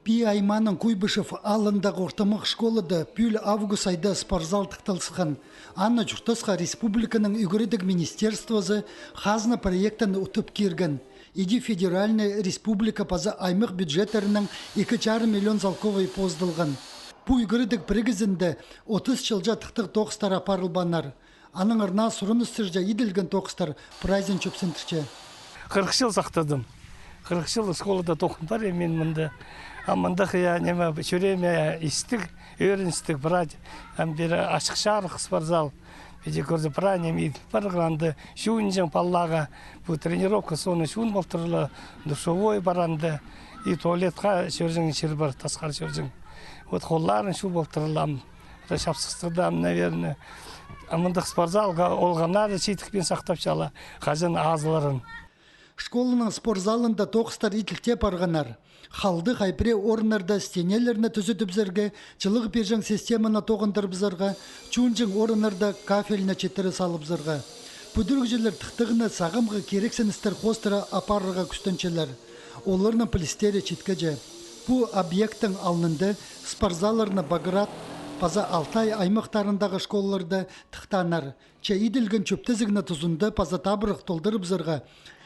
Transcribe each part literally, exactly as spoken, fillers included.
Пии аймааның Куйбышев аалындағы ортымах школада пӱӱл август айда спортзал тыхталысхан. Аны чуртасха республиканың ӱгредіг министерствозы хазна проектін утып кирген. Иди федеральный, республика паза аймах бюджеттерінең ікі чарым миллион салковай поздылған. Пу ӱгредіг пірігізінде отыс чылҷа тыхтығ тоғыстар апарылбааннар. Аннаңар наа сурыныстырҷа иділген тоғыстар прайзын чӧпсіндірче. Хырых чыл сахтадым. Хырых чыл школада тоғын пар, мин мында. А мында хыя неме чӧреме истіг, ӧріністіг, брать. Ам бері ашых-чарых спортзал. Піди кӧрзе, прай неме иділ парған, анда чуунҷаң паллаға, пу тренировка соны чуун полтырла, душевой пар анда. И туалетха чӧрҷең чир пар, тасхар чӧрҷең. Вот холларын чуун полтырла. Чапсыстығда, наверное. А мындағ спортзалға олғаннары читікпин сахтапчалар, хаҷан азыларын. Школаның спортзалында тоғыстар иділте парғаннар. Халды хай пірее орыннарда стенелерні тӱзедібізерге, чылығ пирҷең системаны тоғындырыбызарға, чуунҷаң орыннарда кафельні читіре салыбызарға. Пӱдірігҷілер тыхтағны сағамғы кирексіністер хоостыра апарарға кӱстенчелер. Оларның пілістері читкеҷе. Пу объекттің алнында спортзалларны Баграт паза Алтай аймахтарындағы школаларда тыхтааннар. Че иділген чӧптезігні тузында паза табырах толдырыбызарға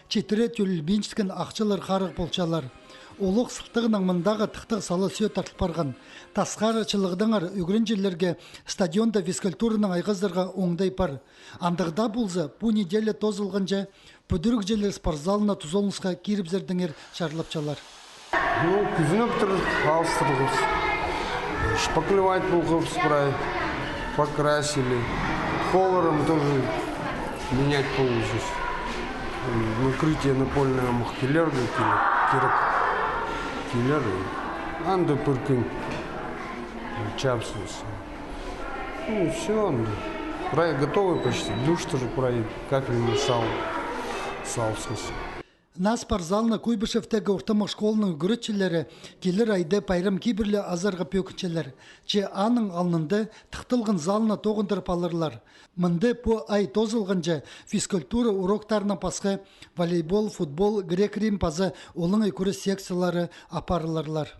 читіре тӧлелбинчеткен ахчалар харығ полчалар. Олох сылтағынаң мындағы тыхтағ сала сӧӧ тартыл парған. Тасхар чылығдаңар ӱгренҷілерге стадионда физкультуранаң айғазарға оңдай пар. Андағ даа полза, пу неделя тоозылғанҷа пӱдірігҷілер спортзалына тузаланысха кирібізердеңер чарлапчалар. Ну, кӱзініп тур, алыстырғабыс. Шпаклевать полғабыс прай, покрасили. Холларын тоже менять полғабыс. Накрытие напольное мых килерге килер, кирек. Килер. Анда пір кӱн чапсыбыс. Ну, всё, анда. Прай готовый почти. Душ тоже прай кафельный сал, салыбысхабыс. Наа спортзалны Куйбышевтегі ортымах школаның ӱгретчілері килер айда пайрам кибірле азарға пӧгінчелер. Че аның алнында тыхталған залны тоғындырып аларлар. Мында пу ай тоозылғанҷа физкультура уроктарынаң пасха волейбол, футбол, грек-рим паза олаңай кӱрес секциялары апарыларлар.